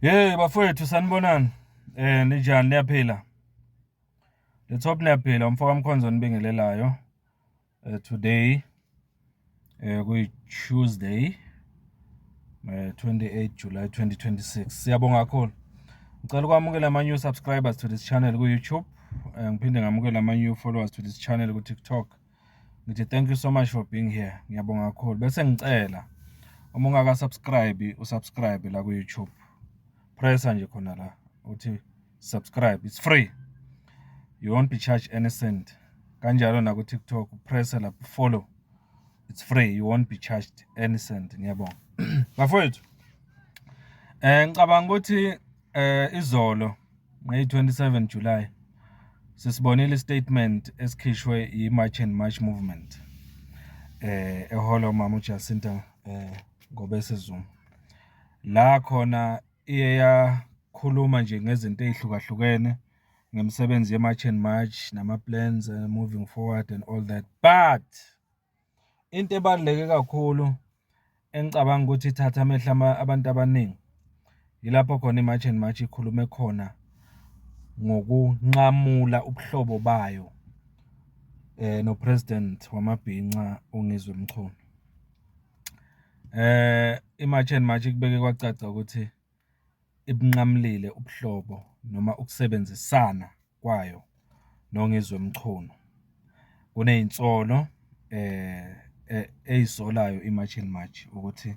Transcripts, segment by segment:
Hey bafowethu sanibonani. Ninjani niyaphila? Let's hope niyaphila umfoka Mkhonzo nibingelelayo. Today kuyi Tuesday 28 July 2026. Siyabonga kakhulu. Ngicela ukwamukela ama new subscribers to this channel ku YouTube. Ngiphinde ngamukela ama new followers to this channel ku TikTok. Ngithi thank you so much for being here. Ngiyabonga kakhulu. Bese ngicela uma ungaka subscribe usubscribe la ku YouTube. Pressa nje khona la uthi subscribe. It's free. You won't be charged any cent. Kanjalo na ku TikTok pressa la follow. It's free. You won't be charged any cent. Ngiyabonga. Bafowethu. Ngicabanga ukuthi izolo ngeyi-27 July sisibonile istatement esikhishwe i-March and March movement eholwa umama uJacinta Ngobese Zuma, la khona iye yakhuluma nje ngezinto ey'hlukahlukene ngemisebenzi ye-March and March nama-plans moving forward and all that. But into ebaluleke kakhulu engicabanga ukuthi ithatha amehlo abantu abaningi yilapho khona i-March and March ikhulume khona ngokunqamula ubuhlobo bayo no-President wamabhinca uNgizwe Mchunu. I-March and March ikubeke kwacaca ukuthi ibunqamulile ubuhlobo noma ukusebenzisana kwayo noNgizwe Mchunu. Kuneyinsolo eyisolayo i-March and March ukuthi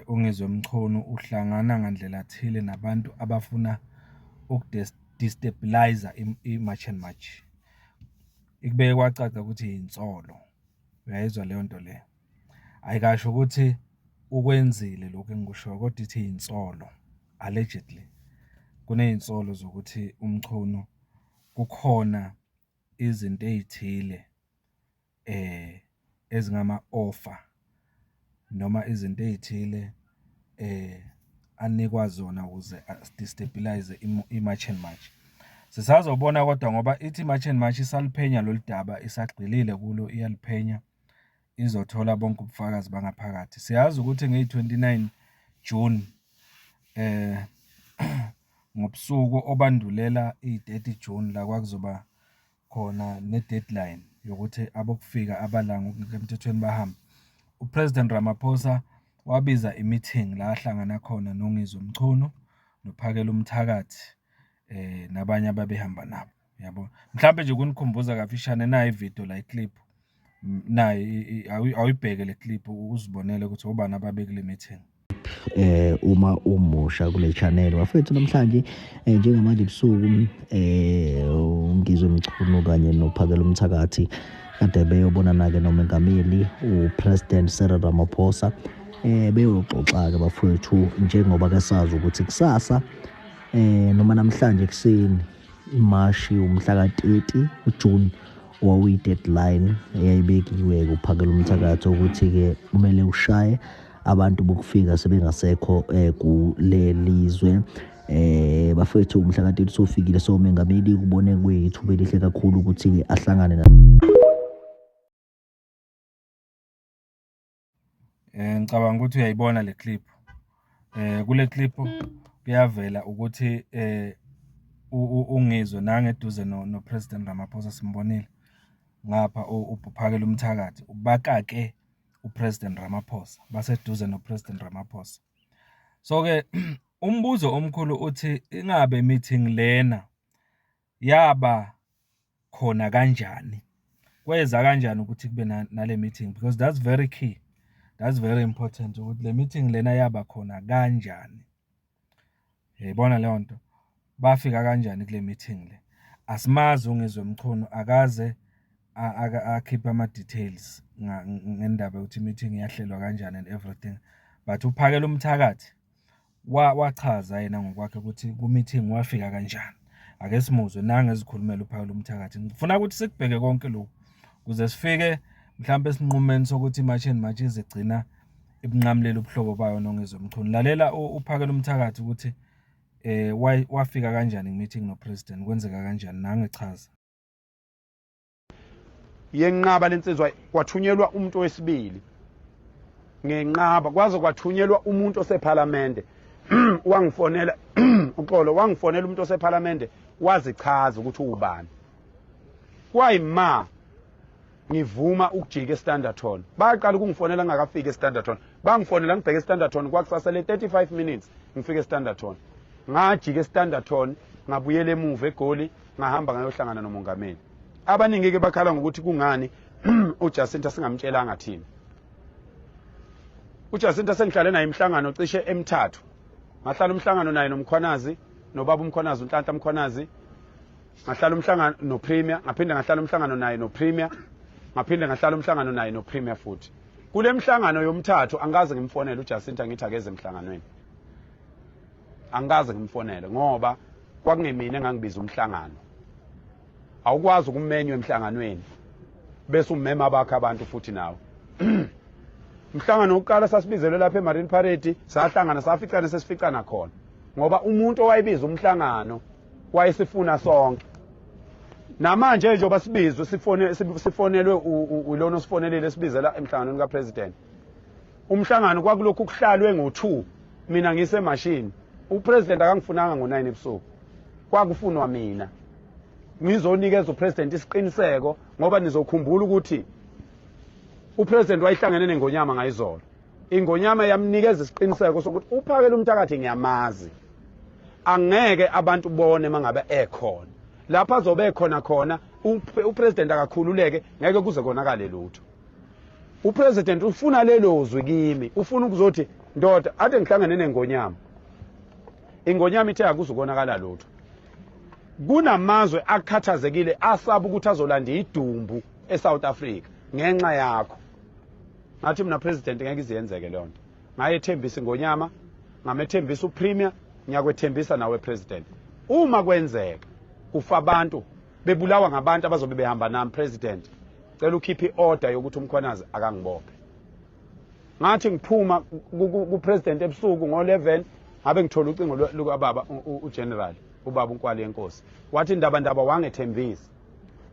uNgizwe Mchunu uhlangana ngandlela thile nabantu abafuna uku-destabilize i-March and March. Ikubeke kwacaca ukuthi yinsolo, uyayizwa leyo nto leyo. Ayikasho ukuthi ukwenzile lokhu engikushoyo kodwa ithi yinsolo, allegedly. Kuneyinsolo zokuthi uMchunu kukhona izinto ey'thile ezingama-offer noma izinto ey'thile anikwa zona ukuze a-destabilize i-March and March. Sisazobona kodwa ngoba ithi i-March and March isaliphenya lolu daba, isagxilile kulo iyaliphenya, izothola bonke ubufakazi bangaphakathi. Siyazi ukuthi ngeyi-29 June ngobusuku obandulela i-30 June la kwakuzoba khona ne-deadline yokuthi abokufika abala ngokungekho emthethweni bahambe. U-President Ramaphosa wabiza i-meeting la ahlangana khona noNgizwe Mchunu noPhakela Umthakathi nabanye ababehamba nabo, yabo. Mhlampe nje ukunikhumbuza kafishane nayi ividiyo la i-clip, nayi awuyibheke le clip uzibonele ukuthi obani ababe kule meeting. Uma umusha kule channel bafethu, namhlanje njengamanje ebusuku uNgizwe Mchunu kanye noPhakela Umthakathi kade beyobonana-ke nomengameli uPresident Cyril Ramaphosa, beyoxoxa-ke bafowethu, njengoba ke sazi ukuthi kusasa noma namhlanje ekuseni imashi umhla ka-30 uJune wawuyi-deadline eyayibekiwe kuPhakela Umthakathi ukuthi-ke kumele ushaye abantu bokufika sebengasekho kulelizwe. Bafethu, umhla ka-30 sofikile, so umengameli kubone kuyithuba elihle kakhulu ukuthi-ke ahlangane na Ngicabanga ukuthi uyayibona le clip. Kule clip kuyavela ukuthi uNgizwe nangeduze no-President Ramaphosa, simbonile ngapha uPhakela Umthakathi ubakake u-President Ramaphosa, baseduze no-President Ramaphosa. So-ke umbuzo omkhulu uthi ingabe meeting lena yaba khona kanjani? Kweza kanjani ukuthi kube nale meeting, because that's very key, that's very important ukuthi le meeting lena yaba khona kanjani. Uyayibona leyo nto? Bafika kanjani kule meeting le? Asimazi uNgizwe Mchunu, akaze akhiphe ama-details ngendaba yokuthi i-meeting yahlelwa kanjani and everything, but uPhakela Umthakathi wachaza yena ngokwakhe ukuthi ku-meeting wafika kanjani. Ake simuzwe nange ezikhulumela uPhakela Umthakathi. Ngifuna ukuthi sikubheke konke lokhu ukuze sifike mhlampe esinqumeni sokuthi i-March and March izigcina ibunqamulile ubuhlobo bayo noNgizwe Mchunu. Lalela uPhakela Umthakathi ukuthi wafika kanjani ku-meeting no-President, kwenzeka kanjani, nange chaza. Yenqaba lensizwa, kwathunyelwa umuntu wesibili ngenqaba, kwaze kwathunyelwa umuntu osephalamende. Wangifonela, uxolo, wangifonela umuntu osephalamende, wazichaza ukuthi uwubani. Kwayima ngivuma ukujika eStanderton. Baqala ukungifonela ngingakafiki eStanderton. Bangifonela ngibheke eStanderton, kwakusasele 35 minutes ngifike eStanderton. Ngajika eStanderton, ngabuyela emuva eGoli, ngahamba ngayohlangana nomongameli. Abaningi-ke bakhala ngokuthi kungani uJacinta singamtshelanga thina. UJacinta sengihlale naye imihlangano cishe emithathu. Ngahlala umhlangano naye noMkhwanazi, nobaba uMkhwanazi, uNhlanhla Mkhwanazi. Ngahlala umhlangano noPremier, ngaphinde ngahlala umhlangano naye noPremier, ngaphinde ngahlala umhlangano naye noPremier futhi. Kule mhlangano yomthathu angikaze ngimfonele uJacinta ngithi akeze emhlanganweni. Angikaze ngimfonele ngoba kwakungemina engangibiza umhlangano. Awukwazi ukumenywa emhlanganweni bese umema abakho abantu futhi nawe. Umhlangano wokuqala sasibizelwe lapha eMarine Parade, sahlangana saficana sesificana khona. Ngoba umuntu owayebiza umhlangano wayesifuna sonke. Namanje njengoba sibizwe sifone sifonelwe ulona osifonelile sibizela emhlanganweni kaPresident. Umhlangano kwakulokhu kuhlalwe ngo-2 mina ngisemashini. UPresident akangifunanga ngo-9 ebusuku. Kwakufunwa mina. Ngizonikeza uPresident isiqiniseko ngoba nizokhumbula ukuthi uPresident wayehlangene nengonyama ngayizolo. Ingonyama yamnikeza isiqiniseko sokuthi uPhakela umthakathi ngiyamazi. Angeke abantu bone mangabe ekhona. Lapho azobe ekhona khona uPresident akakhululeke, ngeke kuze konakale lutho. UPresident ufuna lelo zwi kimi, ufuna ukuzothi ndoda ade ngihlangene nengonyama. Ingonyama ithe akuzukonakala lutho. Kunamazwe akhathazekile asaba ukuthi azolanda idumbu eSouth Africa ngenxa yakho. Ngathi mina President ngeke iziyenzeke leyo nto. Ngayethembisa ingonyama, ngamethembisa uPremier, ngiyakwethembisa nawe President. Uma kwenzeka kufa abantu bebulawa ngabantu abazobe behamba nami President, cela ukhiphe iorder yokuthi uMkhwanazi akangibophe. Ngathi ngiphuma kuPresident ebusuku ngo-11 ngabe ngithola ucingo lukababa uGeneral, ubaba uNkwali yenkosi. Wathi ndaba ndaba wangethembisa.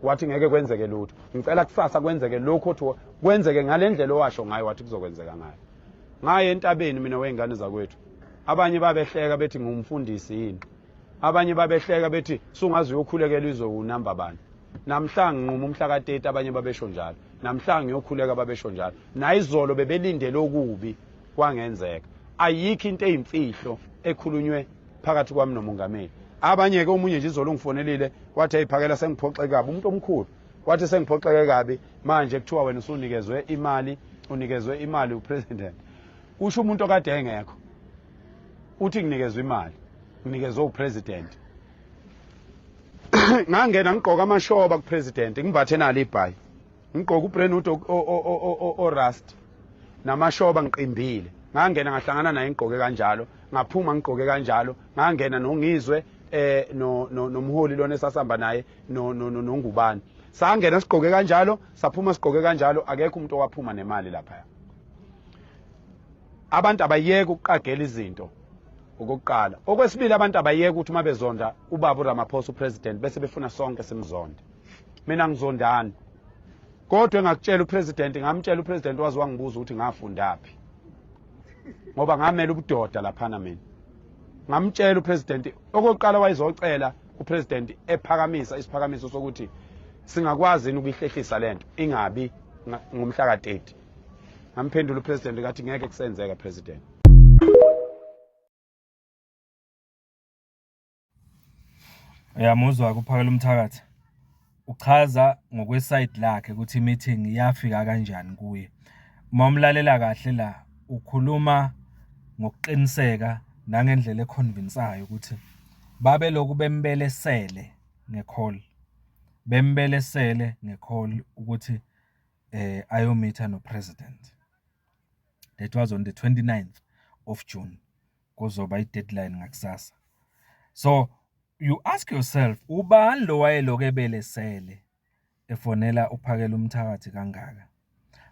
Wathi ngeke kwenzeke lutho. Ngicela kusasa kwenzeke lokho othi kwenzeke ngalendlela owasho ngayo, wathi kuzokwenzeka ngayo. Ngaye entabeni mina wey'ngane zakwethu. Abanye babehleka bethi ngumfundisi yini. Abanye babehleka bethi sungaze uyokhulekela izwe unamba bani. Namhla nginquma umhla ka-30 abanye babesho njalo. Namhla ngiyokhuleka babesho njalo. Nayizolo bebelindele okubi kwangenzeka. Ayikho into eyimfihlo ekhulunywe phakathi kwami nomongameli. Abanye-ke omunye nje izolo ungifonelile wathi ayiphakela sengiphoxeke kabi, umuntu omkhulu wathi sengiphoxeke kabi manje kuthiwa wena usunikezwe imali, unikezwe imali uPresident. Kusho umuntu okade engekho. Uthi nginikezwe imali, nginikezwe uPresident. Ngangena ngigqoka amashoba kuPresident, ngimbathe nalo ibhayi. Ngigqoka uBrentwood o-rust namashoba ngiqimbile. Ngangena ngahlangana naye ngigqoke kanjalo, ngaphuma ngigqoke kanjalo, ngangena noNgizwe no nomholi lona esasihamba naye no noNgubane. Sangena sigqoke kanjalo, saphuma sigqoke kanjalo, akekho umuntu owaphuma nemali lapha. Abantu abayeke ukuqagela izinto okokuqala. Okwesibili, abantu abayeke ukuthi uma bezonda ubaba uRamaphosa uPresident bese befuna sonke simzonde. Mina ngizondani. Kodwa engakutshela uPresident, ngamtshela uPresident waze wangibuza ukuthi ngafundaphi. Ngoba ngamela ubudoda laphana mina. Ngamtshela uPresident okokuqala wayezocela uPresident ephakamisa isiphakamiso sokuthi singakwazi yini ukuyihlehlisa lento ingabi ngomhla ka-30. Ngamphendula uPresident ngathi ngeke kusenzeka President. Uyamuzwa kuphakela umthakathi. Uchaza ngokwesayidi lakhe ukuthi i-meeting yafika kanjani kuye. Uma umlalela kahle la ukhuluma ngokuqiniseka nangendlela ekhonvinsayo ukuthi babelokhu bembelesele nge-call, bembelesele nge-call ukuthi ayomitha no-president. That was on the 29th of June. Kuzoba i-deadline ngakusasa. So you ask yourself, ubani lo wayelokhu ebelesele efonela uphakela umthakathi kangaka?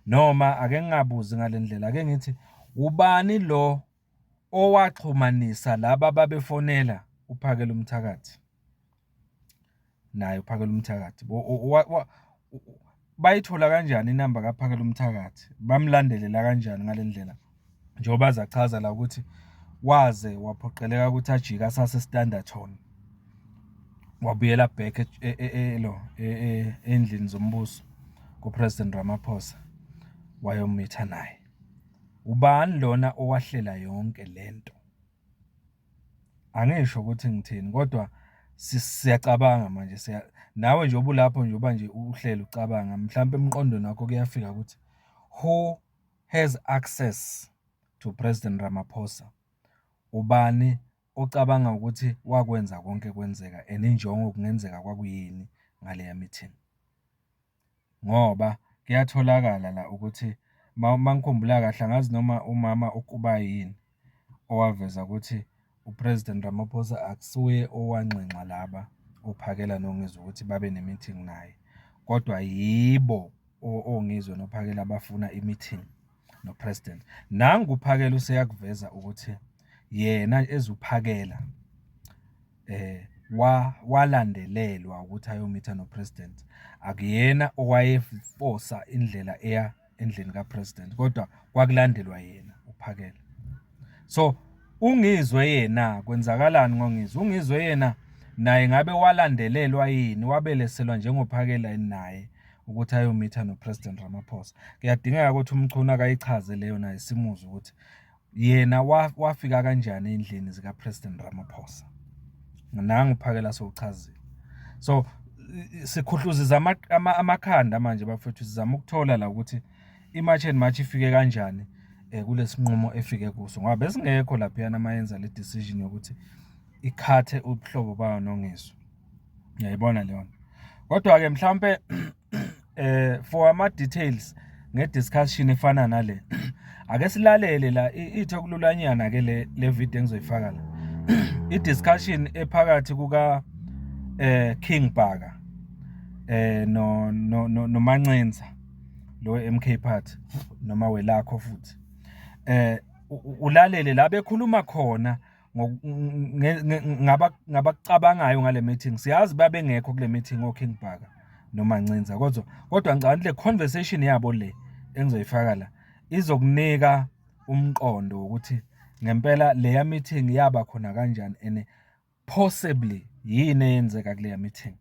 Noma ake ngingabuzi ngale ndlela, ake ngithi ubani lo owaxhumanisa laba ababefonela uphakela umthakathi naye uphakela umthakathi? Bayithola kanjani inamba kaphakela umthakathi? Bamlandelela kanjani ngale ndlela? Njengoba aze achaza la ukuthi Waze waphoqeleka ukuthi ajike asase Standerton, wabuyela back elo endlini zombuso ku-President Ramaphosa, wayomitha naye. Ubani lona owahlela yonke lento? Angisho ukuthi ngithini, kodwa siyacabanga manje, nawe nje obulapho nje uba nje uhleli ucabanga, mhlampe emqondweni wakho kuyafika ukuthi who has access to President Ramaphosa? Ubani ocabanga ukuthi wakwenza konke kwenzeka and injongo kungenzeka kwakuyini ngaleya meeting? Ngoba kuyatholakala la ukuthi uma ngikhumbula kahle, angazi noma umama ukuba yini owaveza ukuthi u-President Ramaphosa akusuye owanxenxa laba oPhakela noNgizwe ukuthi babe ne-meeting naye, kodwa yibo oNgizwe noPhakela abafuna i-meeting no-President. Nangu uPhakela useyakuveza ukuthi yena ezuPhakela walandelelwa ukuthi ayomitha no-President. Akuyena owayefosa indlela eya endlini ka-President, kodwa kwakulandelwa yena uPhakela. So uNgizwe yena, kwenzakalani ngoNgizwe? UNgizwe yena naye ngabe walandelelwa yini, wabeleselwa njengoPhakela naye ukuthi ayomitha no-President Ramaphosa? Kuyadingeka ukuthi uMchunu akayichaze leyo naye, simuzwe ukuthi yena wafika kanjani endlini zika-President Ramaphosa. Nangu uPhakela sowuchazile. So sikhuhluzisa amakhanda manje bafethu, sizama ukuthola la ukuthi i-March and March ifike kanjani kulesinqumo efike kuso, ngoba besingekho laphayana mayenza le decision yokuthi ikhathe ubuhlobo bayo noNgizwe. Uyayibona leyo nto. Kodwa-ke mhlampe for ama-details nge-discussion efana nale, ake silalele la ithi okululanyana ke le video engizoyifaka la, i-discussion ephakathi kuka King Bhaka no no noMancinza lo MK Party noma welakho futhi, ulalele la bekhuluma khona ngabakucabangayo ngale meeting. Siyazi babengekho kule meeting oKing Bhaka noMancinza, kodwa ngicabanga le conversation yabo le engizoyifaka la izokunika umqondo wokuthi ngempela leya meeting yaba khona kanjani and possibly yini eyenzeka kuleya meeting,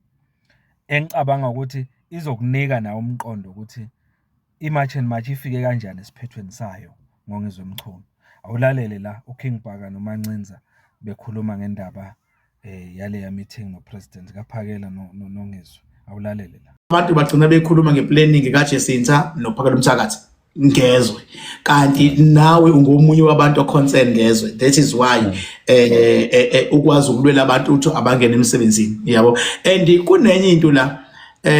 engicabanga ukuthi izokunika nawe umqondo ukuthi i-March and March ifike kanjani esiphethweni sayo ngoNgizwe Mchunu. Awulalele la uKing Bhaka noMancinza bekhuluma ngendaba yaleya meeting no-President kaPhakela noNgizwe. Awulalele la. Abantu bagcina bekhuluma nge-planning kaJacinta noPhakela Umthakathi ngezwe, kanti nawe ungomunye wabantu o-concern ngezwe. That is why ukwazi ukulwela abantu ukuthi abangene emsebenzini, yabo. And kunenye into la,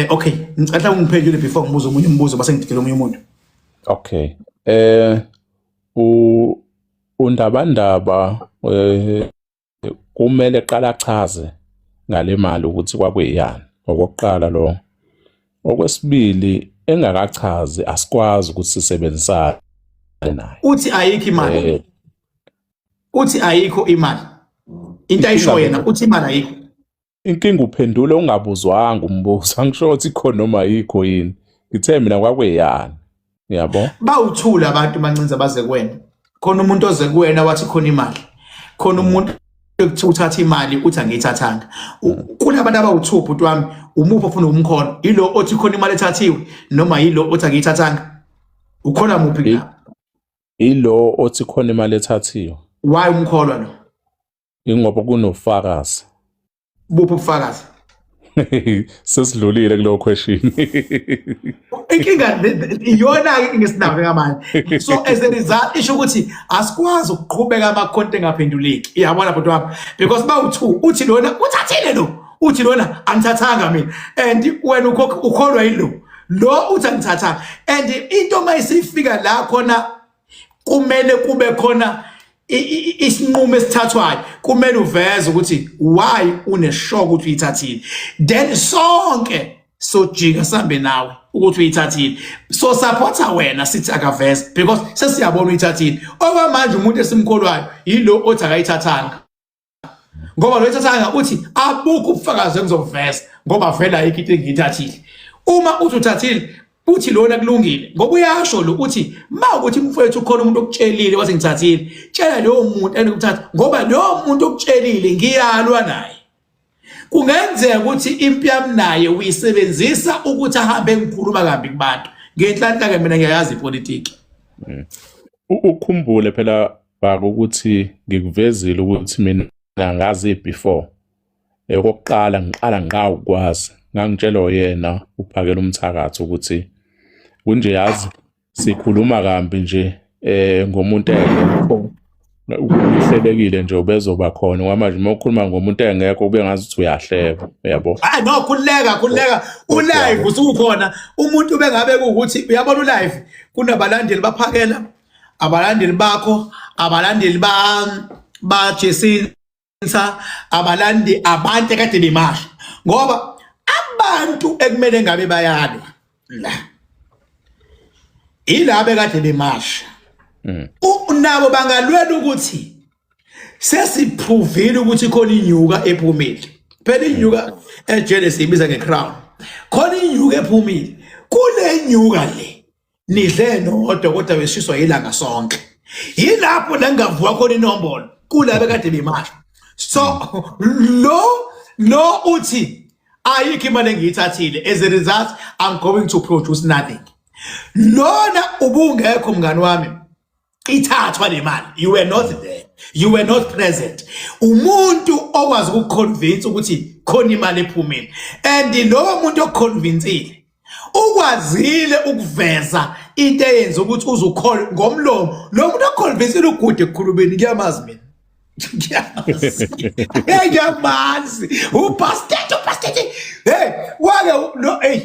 okay, ngicela ungiphendule before ngibuza omunye umbuzo, base ngididela omunye umuntu. Okay, uNdabandaba kumele qala achaze ngale mali ukuthi kwakuyiyani, okokuqala lo. Okwesibili, engakachazi asikwazi ukuthi sisebenzisane naye. Uthi ayikho imali. Uthi ayikho imali, into ayisho yena, uthi imali ayikho. Inkinga uphendule ungabuzwanga umbuzo. Angisho ukuthi ikhona noma ayikho yini, ngithe mina kwakuyiyani, yabo. Bawuthula abantu, Mancinza, baze kuwena. Khona umuntu oze kuwena wathi khona imali, khona umuntu ekuthiwa uthatha imali, uthi angiyithathanga. Kunabantu abawu-two, bhuti wami. Umuphi ofuna umkhono? Yilo othi khona imali ethathiwe noma yilo othi angiyithathanga? Ukhona muphi la? Ilo othi khona imali ethathiwe. Why umkholwa lo? Ingoba kunofakazi. Buphi ubufakazi? Sesidlulile kuleyo question. Inkinga iyona-ke ingesinayo njengamanje. So as a result, isho ukuthi asikwazi ukuqhubeka ama-content engaphenduleki, iyabona bhuti wami, because bawu-two. Uthi lona uthathile, lo uthi lona angithathanga mina, and wena ukholwa yilo lo uthi angithathanga. And into uma isifika la khona kumele kube khona isinqumo esithathwayo, kumele uveze ukuthi why une-sure ukuthi uyithathile, then sonke sojika sambe nawe ukuthi uyithathile. So supporta wena, sithi akaveze because sesiyabona uyithathile. Okwamanje umuntu esimkholwayo yilo othi akayithathanga, ngoba lo ethathanga uthi abukho ubufakazi engizobuveza, ngoba vele ayikho into engiyithathile. Uma uthi uthathile. Uthi lona kulungile ngoba uyasho lo uthi ma ukuthi mfowethu ukhona umuntu okutshelile wathi ngithathile tshela lowo muntu enokuthatha ngoba lowo muntu okutshelile ngiyalwa naye. Kungenzeka ukuthi impi yami naye uyisebenzisa ukuthi ahambe engikhuluma kambi kubantu. Ngenhlanhla ke mina ngiyayazi ipolitiki. Ukhumbule phela bhaka ukuthi ngikuvezile ukuthi mina ngazi before Okokuqala ngiqala ngqa ukwazi ngangitshelwa yena uphakela umthakathi ukuthi kunje yazi sikhuluma kambi nje eh ngomuntu engekho ukuhlelekile nje ubezoba khona ngoba manje uma ukhuluma ngomuntu engekho kube ngazi ukuthi uyahleba uyabo. Hayi no khululeka khululeka ulive usukhona umuntu bengabe kuwukuthi uyabona ulive kunabalandeli baphakela abalandeli bakho abalandeli ba ba Jason abalandi abantu ekade bemasha ngoba abantu ekumele ngabe bayalwa la ilabo ekade bemasha. Nabo bangalwela ukuthi sesiphuvile ukuthi khona inyuka ephumile phela inyuka ejele siyibiza ngecrown khona inyuka ephumile kule nyuka le nidle nodwa kodwa beshiswa yilanga sonke yilapho la ngingavuka khona inombolo kulabo kade bemasha so lo uthi ayikho imali engiyithathile, as a result I'm going to produce nothing. Lona ubungekho mngani wami ithathwa le mali, you were not there, you were not present. Umuntu okwazi ukuconvince ukuthi khona imali ephumile and lowo muntu oconvincile ukwazile ukuveza into eyenza ukuthi uzukholwe ngomlomo. Lo muntu oconvincile ugude ekukhulumeni, ngiyamazi mina. Ngiyamazi. Hey, ngiyamazi. Ubastard, ubastard. Hey, wake no hey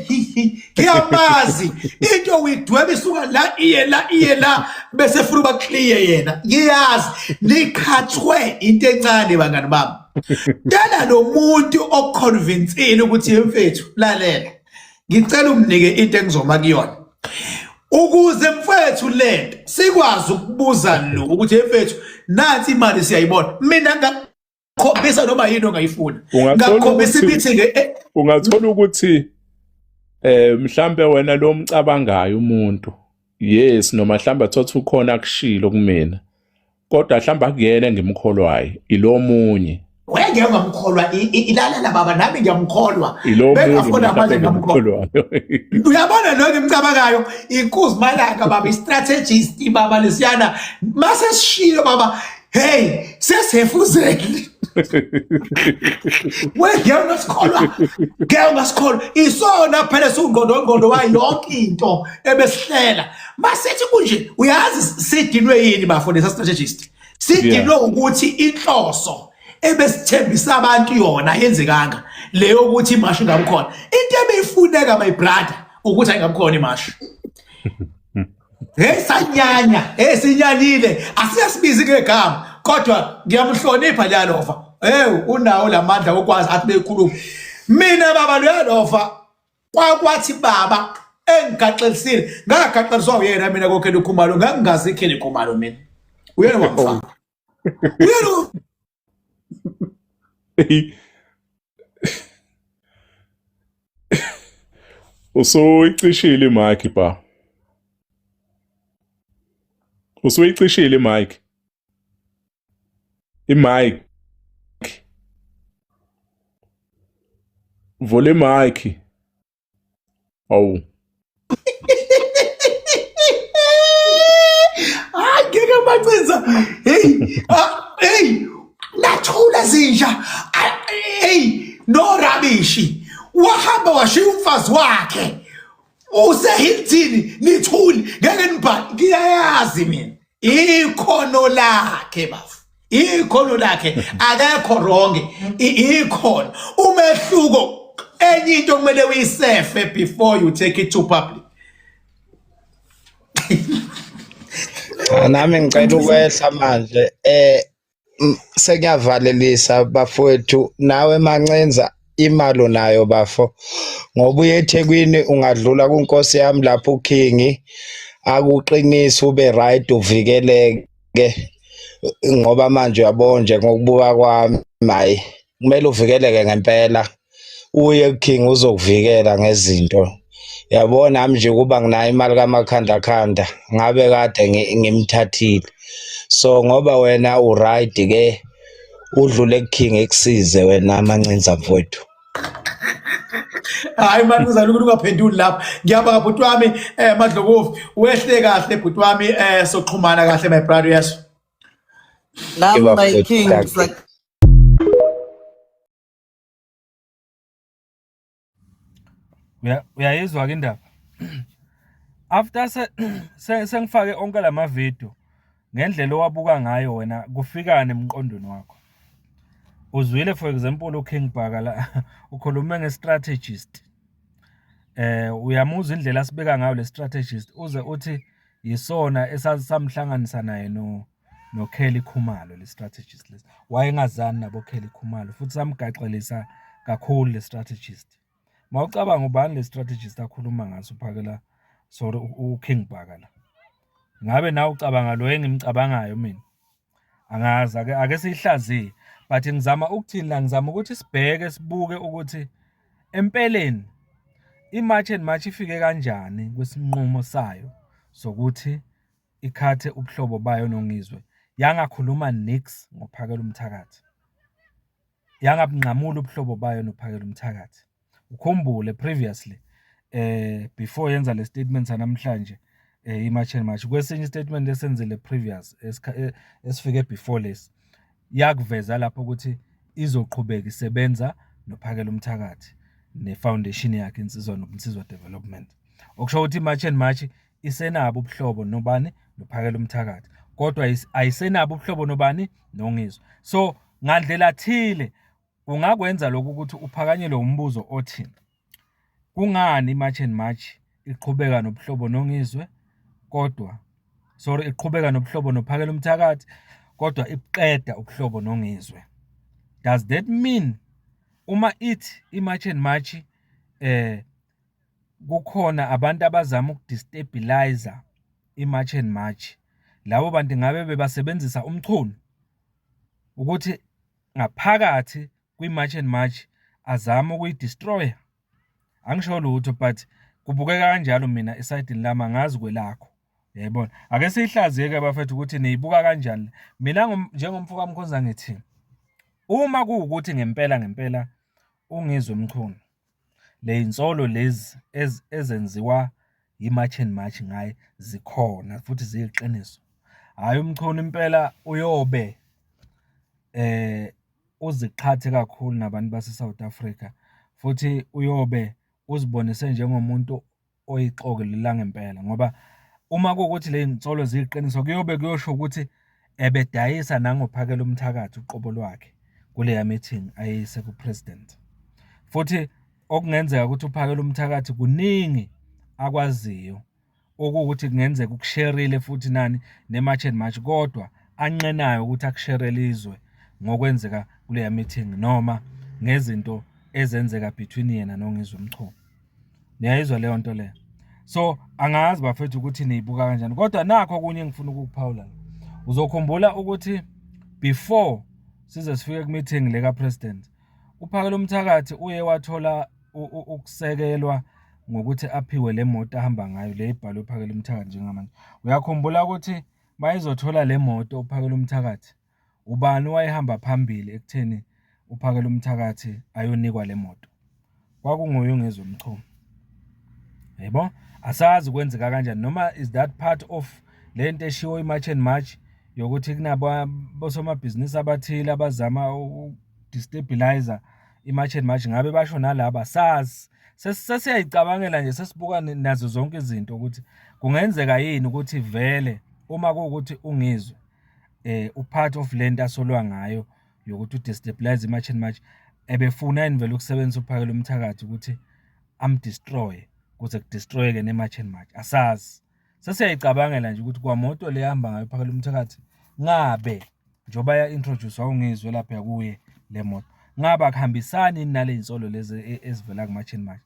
ngiyamazi. Into uyidweba isuka la iye la iye la bese funa uba clear yena. Ngiyazi nikhathwe into encane bangani bami. Tshela lo muntu oconvincile ukuthi mfethu lalela. Ngicela umnike into engizoma kuyona. Ukuze mfethu lento sikwazi ukubuza lo ukuthi mfethu nansi imali siyayibona. Mina ngakhombisa noma yini ongayifuna. Ngakhombisa meeting ungathola ukuthi mhlambe wena lo mcabangayo umuntu yes noma mhlambe athothi ukhona akushilo kumina kodwa mhlawumbe akuyena engimkholwayo ilomunye. Wengeke ungamkholwa ilalela baba nami ngiyamkholwa bengafona manje ngiyamkholwa. Uyabona lo ngimcabangayo inkuzi malanga baba i-strategist baba lesiyana mase sishilo baba hey sesihefuzele wengeke ungasikholwa ngeke ungasikholwa isona phela sungqondo ngqondo wayo yonke into ebesihlela masithi kunje uyazi sidinwe yini bafo lesa strategist sidinwe ukuthi inhloso ebesithembisa abantu yona yenzekanga leyo ukuthi imashi ingabe khona into ebeyifuneka my brother ukuthi ayingabi khona imashi. Hey sanyanya, hey sinyanyile, asiyasibizi ngegama kodwa ngiyamhlonipha liyalova. Hey unawo lamandla okwazi athi bekhuluma. Mina baba luyalova kwakwathi baba engigaxelisile ngagaxeliswa uyena mina kokhela ukhumalo ngangingazi ikhele khumalo mina. Uyena wangifaka. Uyena Usuyicishile imic ba. Usuyicishile imic. Imic. Vula imic. Awu. Hayi ngeke macinza. Hey, hey, nathula zinja. Hey, no rubbish. Wahamba washiya umfazi wakhe. Use Hilton nithuli ngeke nibhale. Ngiyayazi mina. Ikhono lakhe bafu. Ikhono lakhe akekho wrong. Ikhono. Umehluko enye into kumele uyisefe before you take it to public. Cha nami ngicela ukwehla manje sekuyavalelisa bafowethu nawe mancenza imali unayo bafo ngoba uye eThekwini ungadlula kunkosi yami lapho uKing akuqinise ube right uvikeleke ngoba manje uyabona nje ngokubuka kwami hayi kumele uvikeleke ngempela uye kuKing uzokuvikela ngezinto. Yabo nami nje kuba nginayo imali kaMakhanda khanda ngabe kade ngimthathile. So ngoba wena u-right ke udlule kuKing ekusize wena Mancinza mfowethu. Hayi mani uzalukhu ukuthi ungaphenduli lapho. Ngiyabonga bhuti wami Madlokovu. Wehle kahle bhuti wami soxhumana kahle my brother yes. Nami my Bafowethu, king dankie. Uyayizwa ke indaba. After sengifake onke lama video ngendlela owabuka ngayo wena kufikani emqondweni wakho. Uzwile for example uKing Bhaka la ukhulume nge-strategist. Uyamuzwa indlela asibeka ngayo le strategist uze uthi yisona esasamhlanganisa naye no noKelly Khumalo le strategist lesi. Wayengazani nabo Kelly Khumalo futhi samgaxelisa kakhulu le strategist. Mawucabanga ubani le strategist akhuluma ngaso uPhakela, sorry uKing Bhaka la. Ngabe nawe ucabanga lo engimcabangayo mina? Angazi ake siyihlaziye but ngizama ukuthini la, ngizama ukuthi sibheke sibuke ukuthi empeleni i-March and March ifike kanjani kwisinqumo sayo sokuthi ikhathe ubuhlobo bayo noNgizwe, yangakhuluma niks ngoPhakela umthakathi, yangabunqamula ubuhlobo bayo noPhakela umthakathi. Ukhumbule previously before yenza le statement sanamhlanje i-March and March, kwesinye istatement esenzile previous esifike before lesi, yakuveza lapho ukuthi izoqhubeka isebenza noPhakela umthakathi ne-foundation yakhe Insizwa Nobunsizwa Development. Okusho ukuthi i-March and March isenabo ubuhlobo nobani? Nophakela umthakathi, kodwa ayisenabo ubuhlobo nobani? NoNgizwe. So ngandlela thile kungakwenza lokhu ukuthi uphakanyelwe umbuzo othi kungani i-March and March iqhubeka nobuhlobo noNgizwe kodwa sorry iqhubeka nobuhlobo noPhakela umthakathi kodwa ibuqeda ubuhlobo noNgizwe. Does that mean uma ithi i-March and March kukhona abantu abazama ukudestabilize i-March and March, labo bantu ngabe bebasebenzisa uMchunu ukuthi ngaphakathi kwi-March and March azame ukuyidestroya? Angisho lutho but kubukeka kanjalo mina esayidini lami, angazi kwelakho. Uyayibona? Ake siyihlaziye-ke bafethu ukuthi niyibuka kanjani. Mina njengomfo kaMkhonza ngithi uma kuwukuthi ngempela ngempela uNgizwe Mchunu le yinsolo lezi ezenziwa yi-March and March ngaye zikhona futhi ziyiqiniso. Hhayi uMchunu impela uyobe uziqhathe kakhulu nabantu base-South Africa futhi uyobe uzibonise njengomuntu oyixoki langempela ngoba uma kuwukuthi le y'nsolo ziyiqiniso kuyobe kuyosho ukuthi ebedayisa nangophakela umthakathi uqobo lwakhe kuleya meeting ayeyise ku-president. Futhi okungenzeka ukuthi uphakela umthakathi kuningi akwaziyo okuwukuthi kungenzeka ukusherile futhi nani ne-March and March kodwa anqenayo ukuthi akusherele izwe ngokwenzeka kuleya meeting noma ngezinto ezenzeka between yena noNgizwe Mchunu. Niyayizwa leyo nto leyo? So angazi bafethu ukuthi niyibuka kanjani, kodwa nakho okunye engifuna ukukuphawula. Uzokhumbula ukuthi before size sifike ku-meeting le ka-president, uPhakela umthakathi uye wathola ukusekelwa ngokuthi aphiwe le moto ahamba ngayo le ibhalwe uPhakela umthakathi njengamanje. Uyakhumbula ukuthi mayezothola le moto uPhakela umthakathi, ubani owayehamba phambili ekutheni uPhakela umthakathi ayonikwa le moto? Kwakunguye uNgizwe Mchunu. Yebo, asazi kwenzeka kanjani noma is that part of le nto eshiwo i-March and March yokuthi kunabo bosomabhizinisi abathile abazama ukudestabilize i-March and March, ngabe basho nalaba sazi. Sesiyayicabangela nje, sesibuka nazo zonke izinto ukuthi kungenzeka yini ukuthi vele uma kuwukuthi uNgizwe upart of lento asolwa ngayo yokuthi udestabilize i-March and March, ebefuna yini vele ukusebenzisa uPhakela umthakathi ukuthi amdestroye kuze kudestroyeke ne-March and March. Asazi, sesiyayicabangela nje ukuthi kwamoto le ehamba ngayo uPhakela umthakathi ngabe njengoba ya-introduce uNgizwe lapha kuye le moto, ngabe akuhambisani yini nale y'nsolo lezi ezivela ku-March and March.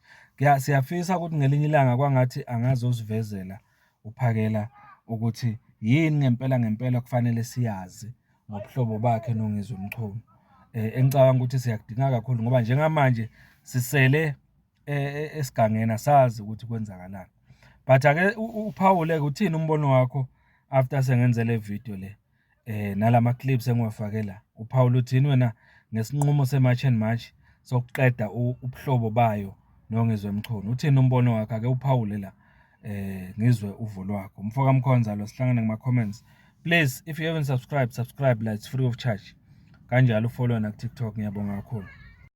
Siyafisa ukuthi ngelinye ilanga kwangathi angazosivezela uPhakela ukuthi yini ngempela ngempela kufanele siyazi ngobuhlobo bakhe noNgizwe Mchunu. Engicabanga ukuthi siyakudinga kakhulu ngoba njengamanje sisele e, e, esigangeni asazi ukuthi kwenzakalani. But ake uphawule-ke uthini umbono wakho after sengenze le video le nalama clips engiwafake la. Uphawula uthini wena ngesinqumo se-March and March sokuqeda ubuhlobo bayo noNgizwe Mchunu? Uthini umbono wakho? Ake uphawule la ngizwe uvo lwakho. Mfoka Mkhonza lo, sihlangane kuma-comments. Please, if you haven't subscribed, subscribe la, it's free of charge. Kanjalo ufollow na ku-TikTok. Ngiyabonga kakhulu.